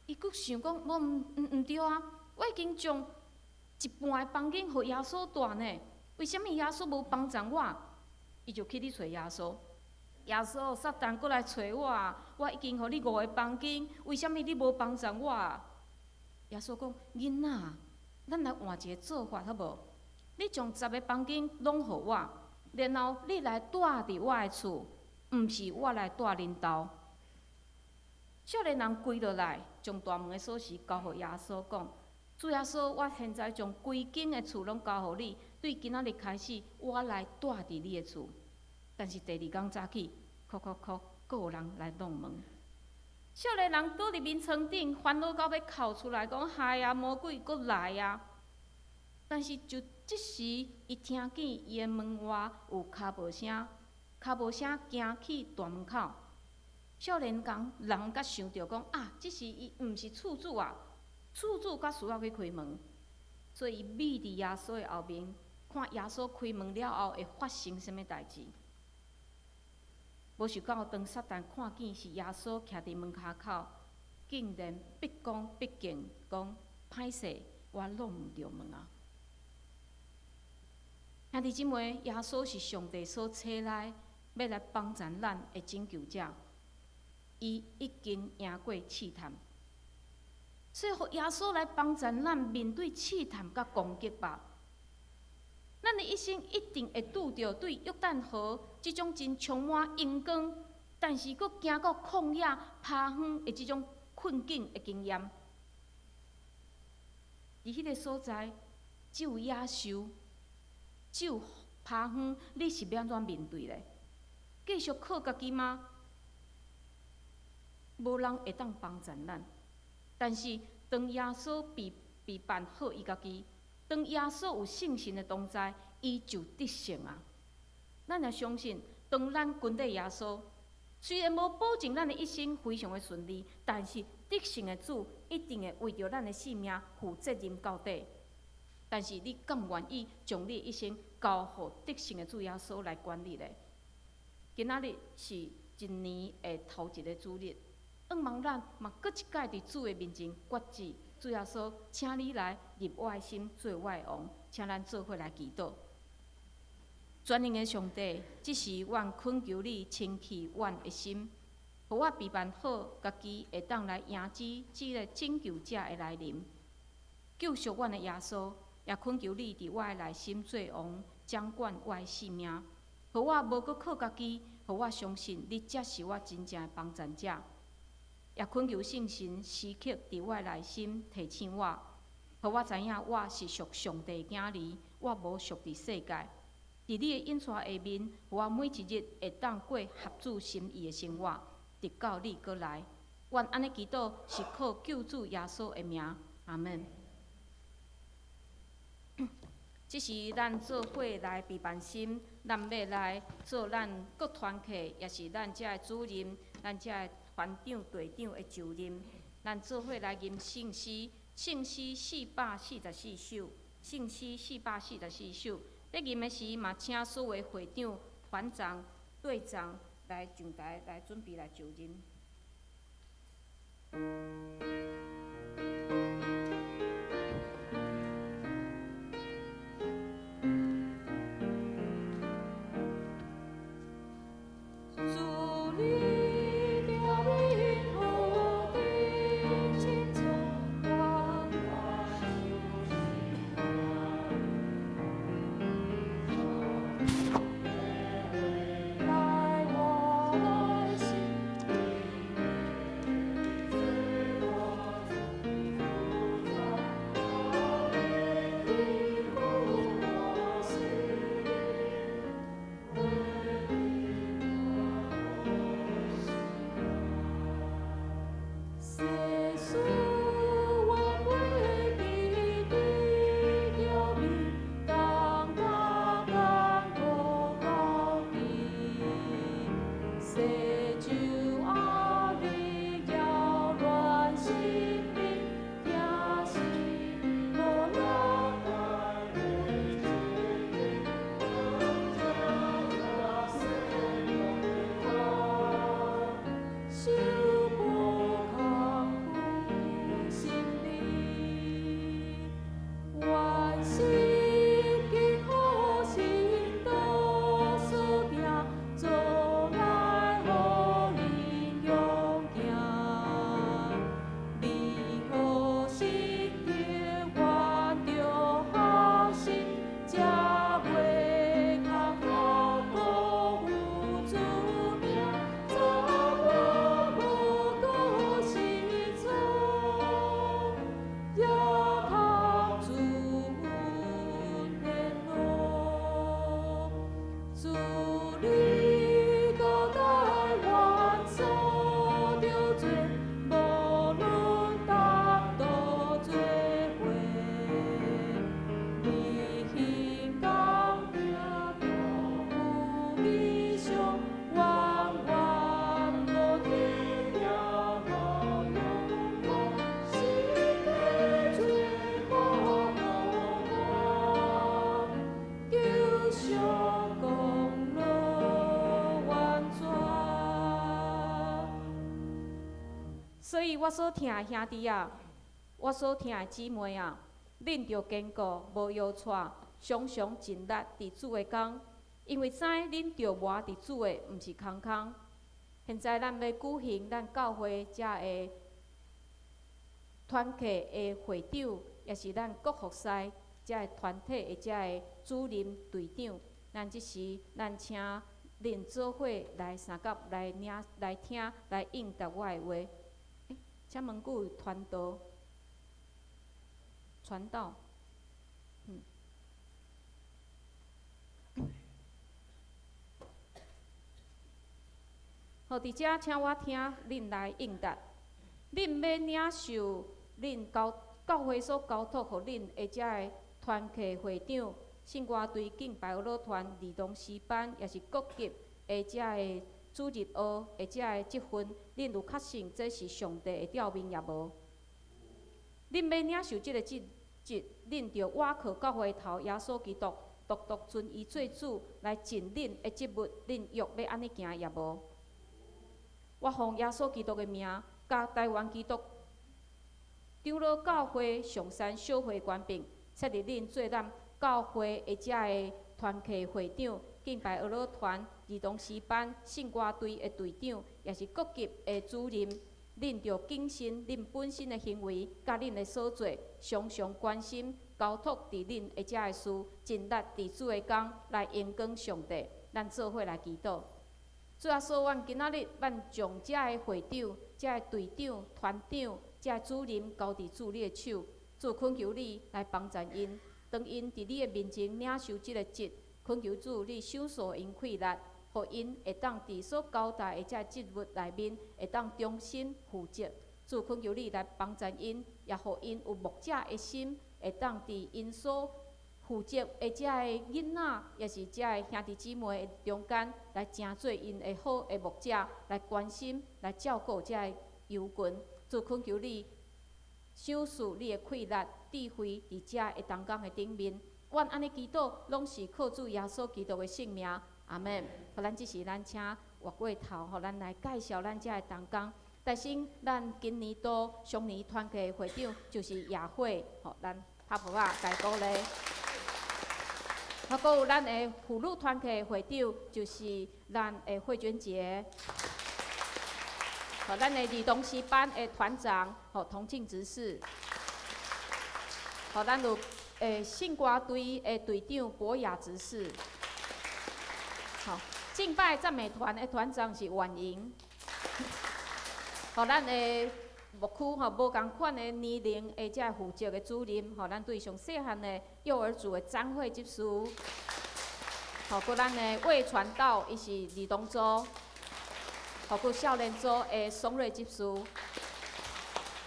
伊閣想講：無毋對啊！我已經將一半的房間予耶穌蹛呢，為啥物耶穌無幫贊我？伊就去咧揣耶穌。耶穌，撒旦閣來揣我，我已經予你五个房間，為啥物你無幫贊我？耶穌講：囡仔，咱來換一个做法好無？你將十个房間攏予我，然後你來蹛佇我的厝，毋是我來蹛恁兜。少年人跪落來，將大門的鎖匙交予耶穌，講：主耶穌，我現在將規間的厝攏交予你，對今仔日開始，我來蹛佇你的厝。但是第二工早起，叩叩叩，閣有人來挵門。少年人倒佇眠床頂，煩惱到欲哭出來，講：害啊，魔鬼閣來啊！但是就這時，伊聽見伊的門外有跤步聲，跤步聲行去大門口。少年人才想著講：啊，這時伊毋是厝主啊，厝主較需要去開門。所以伊覕佇耶穌的後面，看耶穌開門了後會發生啥物代誌。無想到當撒旦看見是耶穌徛佇門跤口，竟然畢恭畢敬講：歹勢，我挵毋著門啊！兄弟姊妹，耶穌是上帝所差來欲來幫助咱的拯救者，伊已經贏過試探，所以予耶穌來幫助咱面對試探佮攻擊吧。咱的一生一定會拄著對約旦河這種真充滿榮光，但是閣行到曠野拋荒的這種困境的經驗。佇彼个所在，只有野獸，只有拋荒，你是欲按怎面對咧？繼續靠家己嗎？無人會當幫助咱。但是當耶穌備辦好伊家己，當耶穌有聖神的同在，伊就得勝啊！咱也相信，當咱跟綴耶穌，雖然無保證咱的一生非常的順利，但是得勝的主一定會為著咱的性命負責任到底。但是你敢願意將你的一生交予得勝的主耶穌來管理咧？今仔日是一年的頭一个主日，向望咱嘛閣一擺佇主的面前決志，主耶穌，請你來入我的心，做我的王，請咱做伙來祈禱。全能的上帝，這時阮懇求你清氣阮的心，予我備辦好家己會當來迎接這个拯救者的來臨，救贖阮的耶穌，也懇求你佇我的內心做王，掌管我的性命，予我無閣靠家己，予我相信你才是我真正的幫贊者。也懇求聖神時刻佇我的內心提醒我，予我知影我是屬上帝的囝兒，我無屬佇世界。佇你的引帶下面，予我每一日會當過合主心意的生活，直到你閣來。阮按呢祈禱是靠救主耶穌的名，阿門。這是咱做伙來備辦心，咱欲來做咱各團契，也是咱遮的主任，咱遮的團長、隊長的就任。咱做伙來吟聖詩，聖詩444首，聖詩四百四十四首。咧吟的時，嘛請所有會長、團長、隊長來上台來準備來就任。主你的名何等清楚，我來我內心。以我所疼的兄弟啊，我所疼的姊妹啊，恁著坚固，无摇掣，常常尽力伫主的工，因为知恁著磨伫主的，毋是空空。现在咱欲举行咱教会遮的团契的会长，也是咱各服侍遮的团体的遮的主任队长。咱这时，咱请恁做伙来相佮来领来听来应答我的话。欸，请问阁有传道？传道。好，伫遮请我听恁来应答。恁欲领受恁交教会所交托予恁的遮个团契会长、圣歌队、敬拜乐团、儿童诗班，抑是各级的遮个主日学的遮个职分，恁有确信这是上帝的召命抑无？恁欲领受这个职职，恁著倚靠教会头耶稣基督，独独尊伊做主，来尽恁的职务。恁约欲按呢行抑无？我奉耶稣基督的名，佮台湾基督长老教会上山小会权柄，设立恁做咱教会的遮个团契会长、敬拜乐乐团、儿童诗班、圣歌队的队长，抑是各级的主任。恁著谨慎恁本身的行为，佮恁的所做，常常关心交托伫恁的遮个事，尽力伫主的工来荣光上帝。咱做伙来祈祷。主耶稣，阮今仔日，咱将遮个会长、遮个队长、团长、遮个主任交伫主你的手，主恳求你来帮助𪜶，当𪜶伫你的面前领受这个职，恳求主你赏赐𪜶气力，予𪜶会当伫所交代的遮个职务内面，会当忠心负责。主恳求你来帮助𪜶，也予𪜶有牧者的心，会当伫𪜶所负责的遮个囡仔，抑是遮个兄弟姊妹的中间，来成做𪜶的好的牧者，来关心、来照顾遮个羊群。主恳求你赏赐你的气力、智慧，伫遮的同工的顶面。阮按呢祈祷，拢是靠主耶稣基督的圣名。阿们。予咱这时，咱请活过头，予咱来介绍咱遮的同工。首先，咱今年度双年团契会长就是叶慧，予咱拍噗仔，共鼓励。啊，阁有咱的妇女团契会长，就是咱的慧娟姐。予咱的儿童诗班的团长，予童庆执事。予咱有圣歌队的队长博雅执事。好，敬拜赞美团的团长是婉莹。予咱的牧区吼，无仝款的年龄的遮负责的主任，予咱对上细汉的幼儿组的张慧执事。予阁咱的魏传道，伊是儿童组。予阁少年组的宋瑞执事。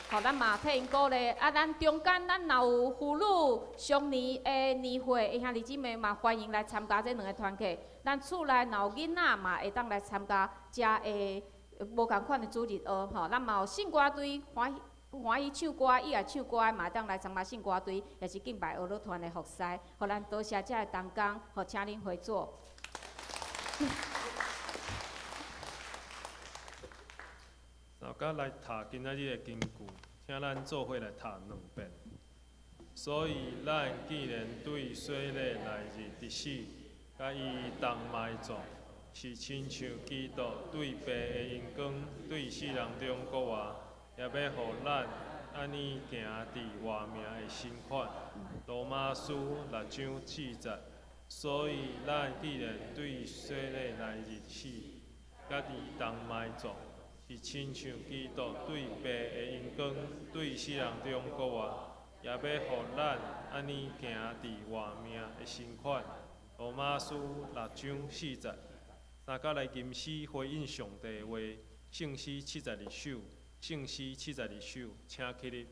予咱嘛替𪜶鼓励。啊，咱中间咱若有妇女双年的年会的兄弟姊妹嘛，欢迎来参加这两个团契。咱厝内若有囡仔嘛，会当来参加遮的无仝款的主日学吼。咱嘛有圣歌队，欢喜欢喜唱歌，伊爱唱歌的嘛会当来参加圣歌队，抑是敬拜乐乐团的服侍。予咱多谢遮的同工，予请恁回座。大家来读今仔日的经句，请咱做伙来读两遍。所以咱既然对洗礼来日得死，佮伊同埋葬，是亲像基督对父的荣光对死人中复活，也欲予咱按呢行伫活命的新款。罗马书六章四节。所以咱既然对洗礼来日死，佮伊同埋葬，是亲像基督对父的荣光对死人中复活，也欲予咱按呢行伫活命的新款。罗马书六章四节。三甲来吟诗回应上帝的话，圣诗72首，圣诗72首，请起立。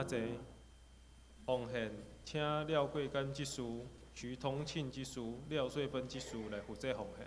坐。奉獻，請廖桂根執事、徐同慶執事、廖穗芬執事來負責奉獻。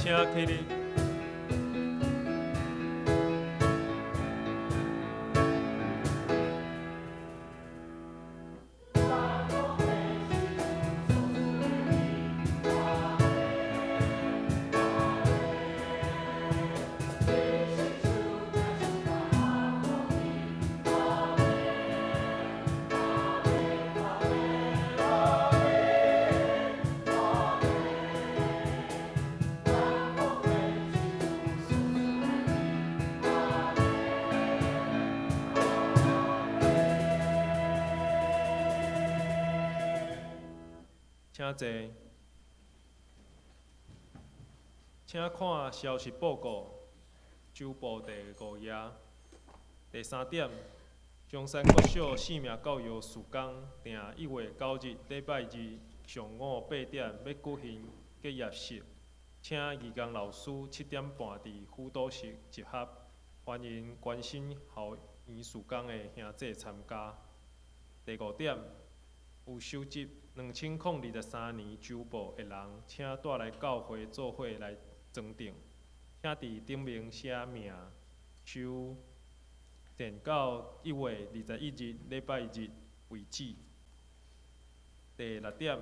請起立。請坐。請看消息報告，周報第五頁。第三點，中山國小生命教育事工訂1月9日禮拜二上午8點欲舉行結業式，請義工老師7點半佇輔導室集合，歡迎關心校園事工的兄弟參加。第五點，有收集2023年周報的人，請帶來教會做伙來裝訂，請佇頂面寫名，收件到1月21日禮拜日為止。第六點，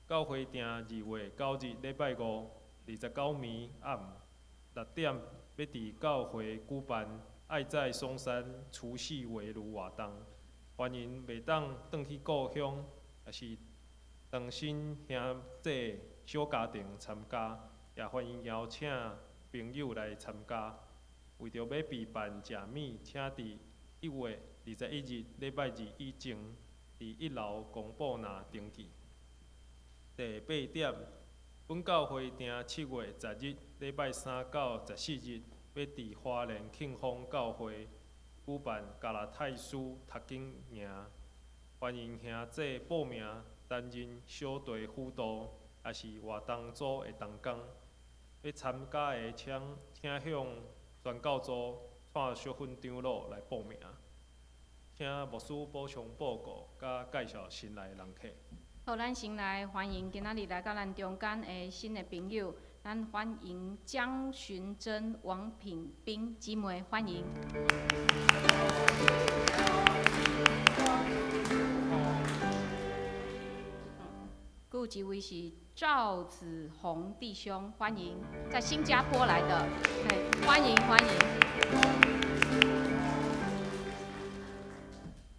教會訂2月9日禮拜五29暝暗6點，欲佇教會舉辦愛在松山除夕圍爐活動，歡迎袂當轉去故鄉，抑是單身兄弟小家庭參加，也歡迎邀請朋友來參加。為著欲備辦食物，請佇1月21日禮拜二以前，佇一樓公布欄登記。第八點，本教會訂7月10日禮拜三到14日，欲佇花蓮慶豐教會舉辦加拉太書讀經營，歡迎兄弟報名擔任小隊輔導，抑是活動組的同工。欲參加的請請向宣教組蔡淑芬長老來報名。請牧師補充報告，佮介紹新來的人客。好，咱先來歡迎今仔日來到咱中間的新的朋友，咱歡迎江尋珍、王品彬姊妹，歡迎。閣有一位是趙子宏弟兄，歡迎，在新加坡來的，嘿，歡迎歡迎。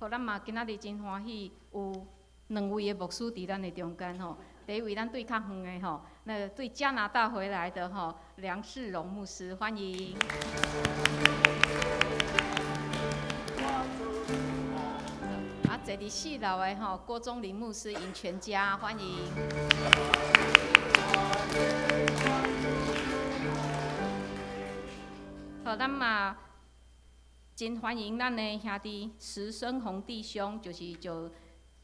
好，咱嘛今仔日真歡喜有兩位的牧師佇咱的中間吼。第一位咱對較遠的吼，那個對加拿大回來的吼，梁世榮牧師，歡迎。啊，坐佇四樓的吼，郭宗林牧師𪜶全家，歡迎。好，咱嘛真歡迎咱的兄弟石生宏弟兄，就是就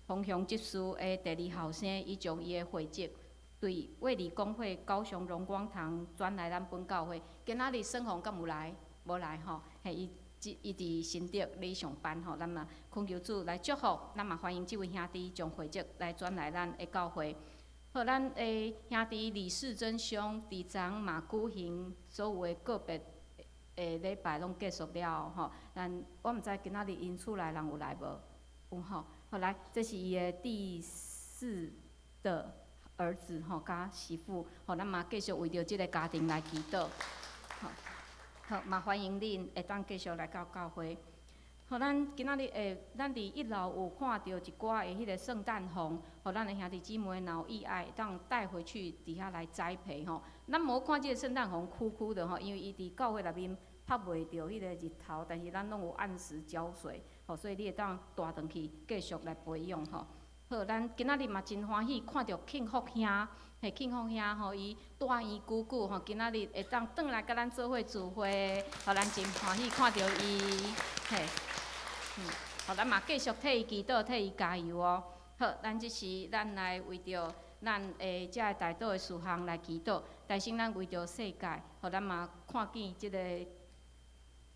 豐雄執事的第二後生，伊將伊的會籍對衛理公會高雄榮光堂轉來咱本教會。今仔日生宏敢有來？無來吼，嘿，伊伊佇新竹咧上班吼，咱嘛懇求主來祝福，咱嘛歡迎這位兄弟將會籍來轉來咱的教會。好，咱的兄弟李世珍兄佇昨嘛舉行所有的告別的禮拜攏結束了後吼，咱我毋知今仔日𪜶厝內人有來無？有吼。好來，這是伊的第四的兒子吼，佮媳婦，吼，咱嘛繼續為著這个家庭來祈禱。好，好，嘛歡迎恁會當繼續來到教會。好，咱今仔日會，咱佇一樓有看著一寡的彼个聖誕紅，予咱的兄弟姊妹若有意愛，會當帶回去佇遐來栽培吼。咱無看這个聖誕紅枯枯的吼，因為伊佇教會內面曬袂著彼個日頭，但是咱攏有按時澆水，吼，所以你會當帶轉去繼續來培養吼。好，咱今仔日嘛真歡喜看著慶福兄，嘿，慶福兄吼，伊住院久久吼，今仔日會當轉來佮咱做伙聚會，予咱真歡喜看著伊，嘿，好，咱嘛繼續替伊祈禱，替伊加油哦。好，咱這時咱來為著咱的這个代禱的事項來祈禱，代先咱為著世界，予咱嘛看見這個。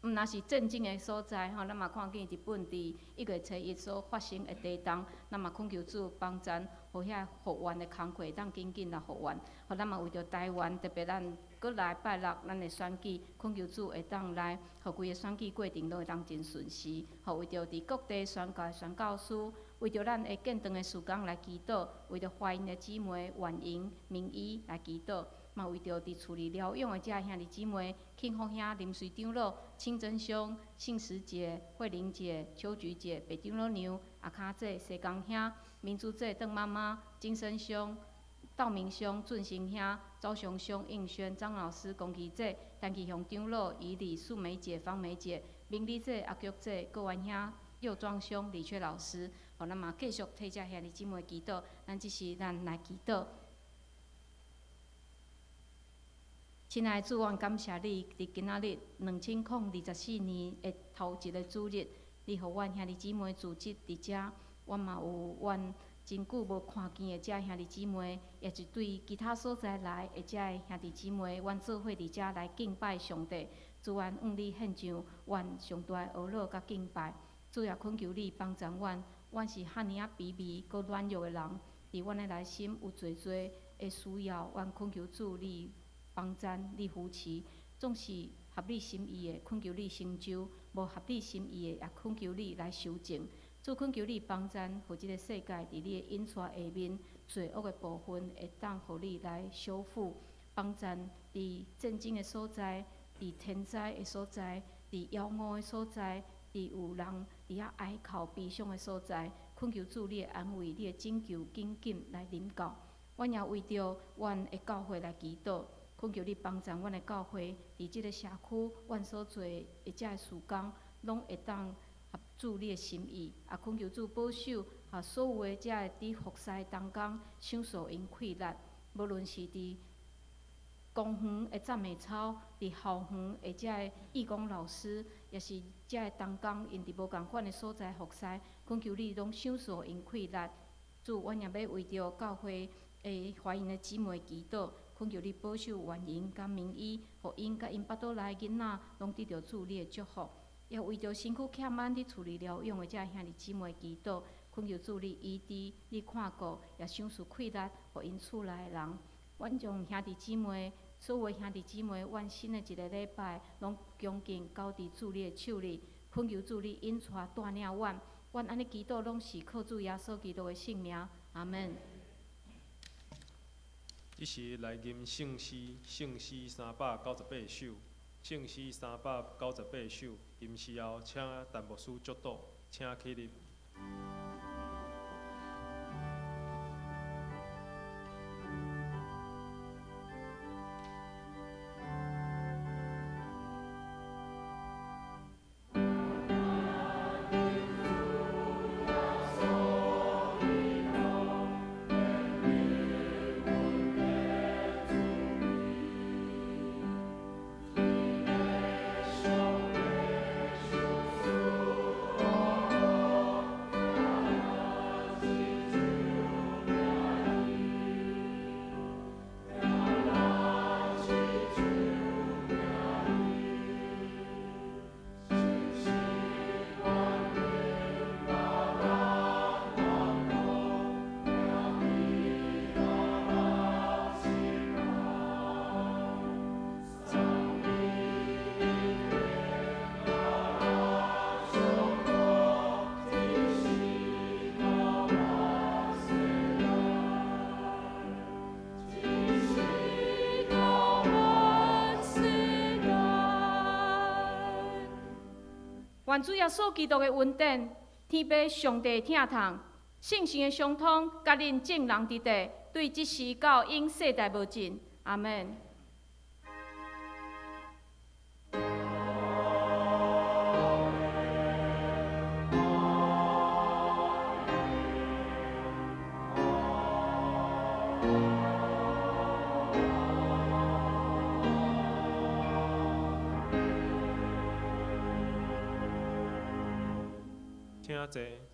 毋若是戰爭的所在吼，咱嘛看見日本佇1月初1所發生的地動，咱嘛懇求主幫贊，予遐復原的工課會當緊緊來復原。予咱嘛為著台灣，特別咱閣來拜六咱的選舉，懇求主會當來，予規個選舉過程攏會當真順遂。予為著佇各地宣教的宣教師，為著咱的建堂的事工來祈禱，為著懷孕的姊妹婉瑩、明醫來祈禱。嘛為著佇厝裡療養的這兄弟姊妹，慶福兄、林瑞長老、清真兄、信實姐、慧玲姐、秋菊姐、白長老娘、阿卡姐、西江兄、民主姐、鄧媽媽、金生兄、道明兄、俊興兄、昭雄兄、應軒、張老師、龚奇姐、陳其雄長老、以禮、素梅姐、方梅姐、明麗姐、阿菊姐、郭元兄、右莊兄、李雀老師，予咱嘛繼續替這兄弟姊妹祈禱，咱這時咱來祈禱。親愛的主，阮感謝你，佇今仔日2024年的頭一个主日，你予阮兄弟姊妹聚集佇遮，阮嘛有阮真久無看見的遮兄弟姊妹，也是對其他所在來的遮兄弟姊妹，阮做伙佇遮來敬拜上帝。主，阮向你獻上阮上大的呵咾佮敬拜。主也懇求你幫助阮，阮是遐爾仔卑微閣軟弱的人，佇阮的內心有濟濟的需要，阮懇求主你幫贊，你扶持，總是合你心意的，懇求你成就；無合你心意的，也懇求你來修正。主懇求你幫贊，予這个世界佇你的引帶下面，罪惡的部分會當予你來修復。幫贊佇戰爭的所在，佇天災的所在，佇枵餓的所在，佇有人佇遐哀哭悲傷的所在，懇求主你的安慰，你的拯救，緊緊來臨到。阮也為著阮的教會來祈禱。懇求你幫助阮的教會，佇這个社區，阮所做的這个事工，攏會當合主你的心意。也懇求主保守，予所有的這个佇服侍同工，賞賜𪜶氣力，無論是佇公園的讚美操，佇校園的這个義工老師，也是這个同工，𪜶佇無仝款的所在服侍，懇求你攏賞賜𪜶氣力。主，阮也欲為著教會的懷孕的姊妹祈禱。懇求你保守婉瑩佮明醫，予𪜶佮𪜶腹肚內囡仔攏得著主你的祝福。也為著身軀欠安佇厝裡療養的這兄弟姊妹祈禱，懇求主你醫治、你看顧，也賞賜氣力，予𪜶厝內的人。阮將兄弟姊妹，所有的兄弟姊妹，阮新的一个禮拜，攏恭敬交佇主你的手裡，懇求主你引帶帶領阮。阮按呢祈禱，攏是靠主耶穌基督的聖名。阿門。這時來吟聖詩，聖詩398首，聖詩398首，吟詩後，請陳牧師祝禱。請起立。願主耶穌基督的恩典、天父上帝疼痛、聖神的相通，佮恁眾人佇佇，對這時到永世代無盡。阿們。請坐。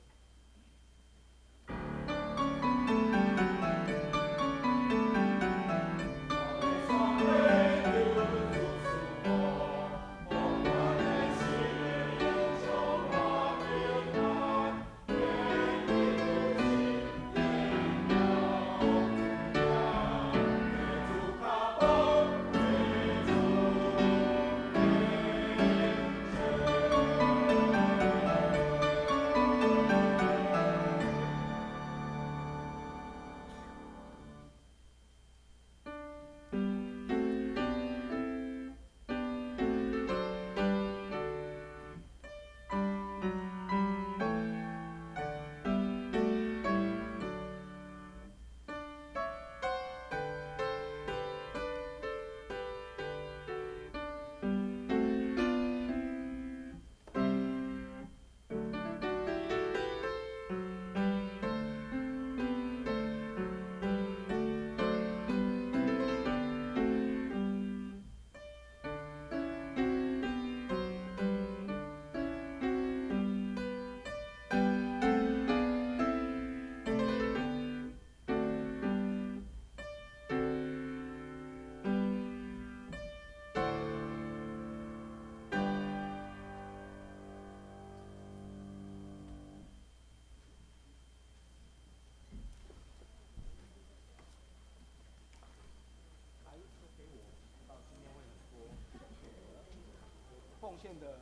奉獻的。